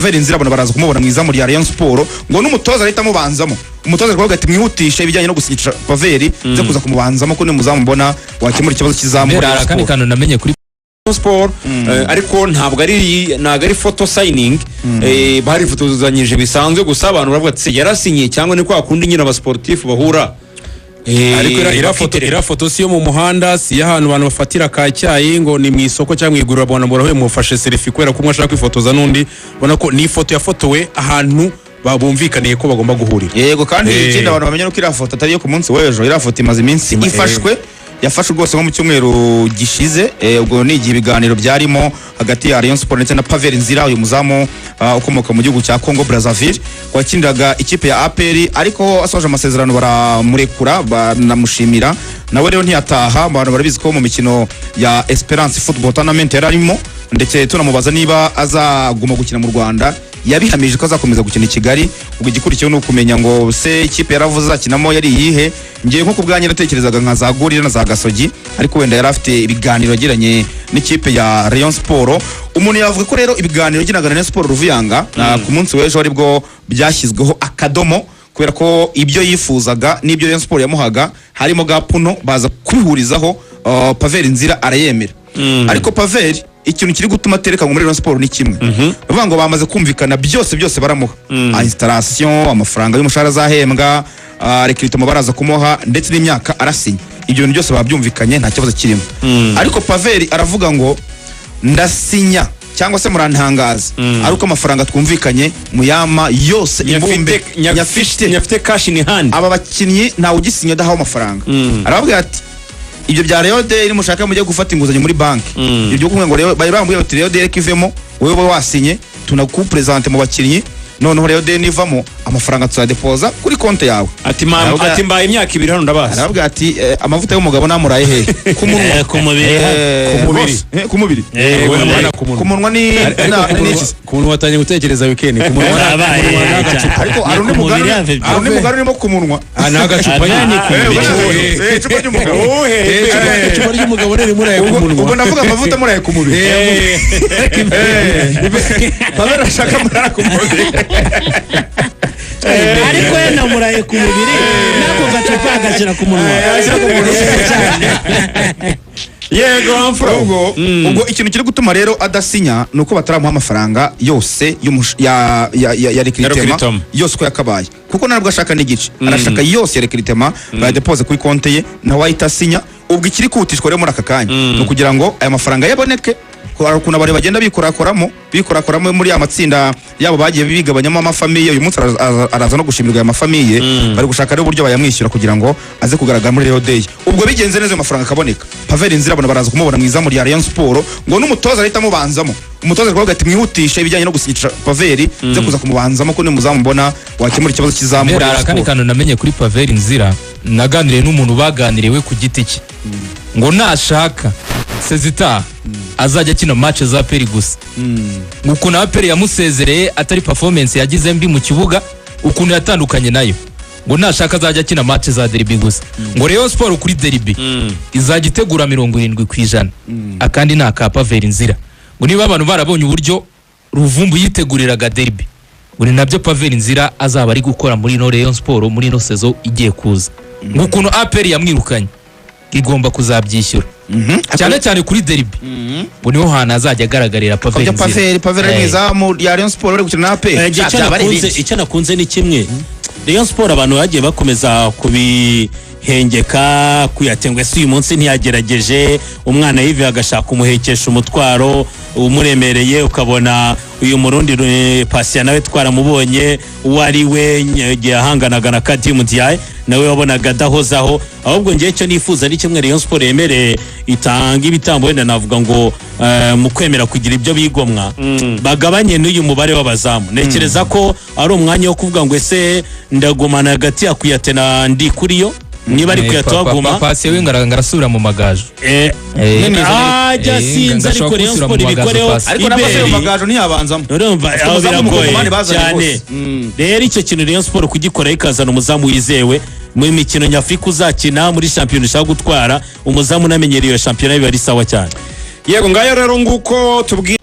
Pavel Nzira abona baraza kumubona mu izamu rya Rayon Sport, ngo n'umutoza ahita amubanzamo. Umutoza aravuga ati: "Mwihutishe ibijyanye no gusinyisha Pavel, nze kuza kumubanzamo ko ni umuzamu mbona wakemura ikibazo cy'izamu muri Hari Rayon akandi Sport." kantu namenye kuri Sport, ariko ntabwo ari photo signing, barifotozanyije bisanzwe gusa. Abantu baravuga ati: "Se yarasinye cyangwa ni kwa kundi nyine abasportif bahura?" Ariko iriya foto bakitereka. Iriya foto si yo mu muhanda, si iy'ahantu abantu bafatira ka cyayi, ngo ni mu isoko cyangwa mu iguriro, babona murahuye mufashe selfie kubera ko umwe ashaka kwifotoza n'undi. Ubona ko ni ifoto yafotowe ahantu bumvikaniye ko bagomba guhurira. Yego, kandi ikindi abantu bamenya nuko iriya foto atari iyo ku munsi w'ejo. Iriya foto imaze iminsi ifashwe, yafashwe rwose nko mu cyumweru gishize. Ubwo ni igihe ibiganiro byarimo hagati ya Rayon Sport ndetse na Pavel Nzira, uyu muzamu ukomoka mu gihugu cya Congo Brazzaville, wakiniraga ikipe ya APR, ariko asoje amasezerano baramurekura, banamushimira. Nawe rero ntiyataha. Abantu barabizi ko mu mikino ya Esperance Football Tournament yari arimo, ndetse tunamubaza niba azaguma gukina mu Rwanda, yabihamije ko azakomeza gukina i Kigali. Ubwo igikurikiyeho ni ukumenya ngo se ikipe yaravuze azakinamo yari iyihe? Ngiye nko ku bwanjye natekerezaga nka za Gorilla na za Gasogi, ariko wenda yari afite ibiganiro yagiranye n'ikipe ya Rayon Sport. Umuntu yavuga ko rero ibiganiro yagiranaga na Rayon Sport, Ruvuyanga, ku munsi w'ejo aribwo byashyizweho akadomo, kubera ko ibyo yifuzaga n'ibyo Rayon Sport yamuhaga harimo gapuno, baza kubihurizaho, Pavel Nzira arayemera. Ariko Pavel, ikintu kiri gutuma atereka ngo muri Rayon Sport ni kimwe. Bavuga ngo bamaze kumvikana byose byose, baramuha installation, amafaranga y'umushahara azahembwa, recrutement baraza kumuha, ndetse n'imyaka arasinya. Ibyo bintu byose babyumvikanye, nta kibazo kirimo. Ariko Pavel aravuga ngo: "Ndasinya cyangwa se murantangaza ari uko amafaranga twumvikanye muyama yose imbumbe." Nyafite nyafite cash in hand. Aba bakinnyi ntawe ugisinya adahawe amafaranga. Arababwira ati: "Ibyo bya Rayon Day mushaka mujye gufata inguzanyo muri banki." Ibyo byo kuvuga ngo bari bambwiye bati: "Rayon Day reka ivemo, wowe ube wasinye, tunakupresente mu bakinnyi, noneho Rayon Day nivamo amafaranga tuzadepoza kuri konti yawe." Ati ati: "Mbaye imyaka 2 hano, ndabazi." Arababwira ati: "Amavuta y'umugabo namuraye hehe? Ku munwa." Ku mubiri. Ku mubiri. Rwose, ku mubiri. Wowe urabona ku munwa. Ku munwa ni Ariko ku ni munwa- iki? ku munwa watangiye gutekereza weekend, ku munwa. Zabaye cyane. Ariko hari undi Ni ku mugani mubiri have hari undi mugani urimo ku munwa. Ah, ni agacupa Ah, nyine. ni ku mubiri. Icupa ry'umugabo. Icupa ry'umugabo riri muraye ku munwa. Ubwo ndavuga amavuta muraye ku mubiri. Pavel ashaka murara ku mubiri. Ariko yanamuraye ku mubiri, n'ako gacupa agashyira ku munwa. Ashyira ku munwa. Cyane. Yego, amfura. Ubwo ikintu kiri gutuma rero adasinya ni uko bataramuha amafaranga yose ya recrutement recrutement. yose uko yakabaye, kuko ntabwo ashaka n'igice, arashaka yose ya recrutement bayadepose kuri konte ye, nawe ahita asinya. Ubwo ikiri kwihutishwa rero muri aka kanya ni ukugira ngo aya mafaranga yaboneke. Ko hari ukuntu abantu bagenda bikorakoramo muri ya matsinda yabo bagiye bigabanyamo amafamiye. Uyu munsi araza no gushimirwa aya mafamiye. Bari gushaka rero uburyo bayamwishyura kugira ngo aze kugaragara muri Rayon Day. Ubwo bigenze neza, ayo mafaranga akaboneka, Pavel Nzira abona baraza kumubona mu izamu rya Rayon Sport, ngo n'umutoza ahita amubanzamo. Umutoza aravuga ati: "Mwihutishe ibijyanye no gusinyisha Pavel, nze kuza kumubanzamo ko ni umuzamu mbona wakemura ikibazo cy'izamu muri Hari Rayon akandi Sport." kantu namenye kuri Pavel Nzira. Naganiriye n'umuntu baganiriwe ku giti cye, ngo nashaka sezita azajya akina match za APR gusa, ngo ukuntu APR yamusezereye atari performance yagize mbi mu kibuga, ukuntu yatandukanye nayo, ngo nashaka azajya akina match za derby gusa, ngo Rayon Sport kuri derby izajya itegura 70%, akandi ni aka Pavel Nzira. Ngo niba abantu barabonye uburyo Ruvumbu yiteguriraga derby, ngo ni nabyo Pavel Nzira azaba ari gukora muri ino Rayon Sport, muri ino saison igiye kuza, ngo ukuntu APR yamwirukanye igomba kuzabyishyura, cyane cyane kuri derby, ngo niho hantu azajya agaragarira Pavel Kabya Nzira. Pavel ari mu izamu rya Rayon Sport bari gukina na APR. Icyo Byaba ari ibindi. Icyo nakunze ni kimwe. Rayon Sport abantu bagiye bakomeza kubihengeka kuyatenga, ese uyu munsi ntiyagerageje? Umwana yive agashaka umuhekesha umutwaro umuremereye, ukabona uyu Murundi Patient nawe twaramubonye uwo ari we igihe yahanganaga na Kadimu Diaye, nawe wabonaga adahozaho. Ahubwo ngewe icyo nifuza ni kimwe: Rayon Sport yemereye itanga ibitambo, wenda navuga ngo mu kwemera kugira ibyo bigomwa, bagabanye n'uyu mubare w'abazamu. Ntekereza ko ari umwanya wo kuvuga ngo: ese ndagumana hagati ya Kuyate na Ndikuriyo? Niba ari Kuyate waguma. Patient we ngarasubira mu Magaju. Ajya sinzi, ariko ngashobora Rayon gusubira mu Sport Magaju ibikoreho. Patient. Ariko nabwo se Iberi. Magaju ntiyabanzamo? Urumva Afite aho umuzamu biragoye w'umukongomani bazanye cyane. rwose. Rero icyo kintu Rayon Sport kugikora, ikazana umuzamu wizewe mu mikino nyafurika uzakina, muri shampiyona ushaka gutwara, umuzamu unamenyereye iyo shampiyona, biba ari sawa cyane. Yego, ngayo rero nguko tubwire.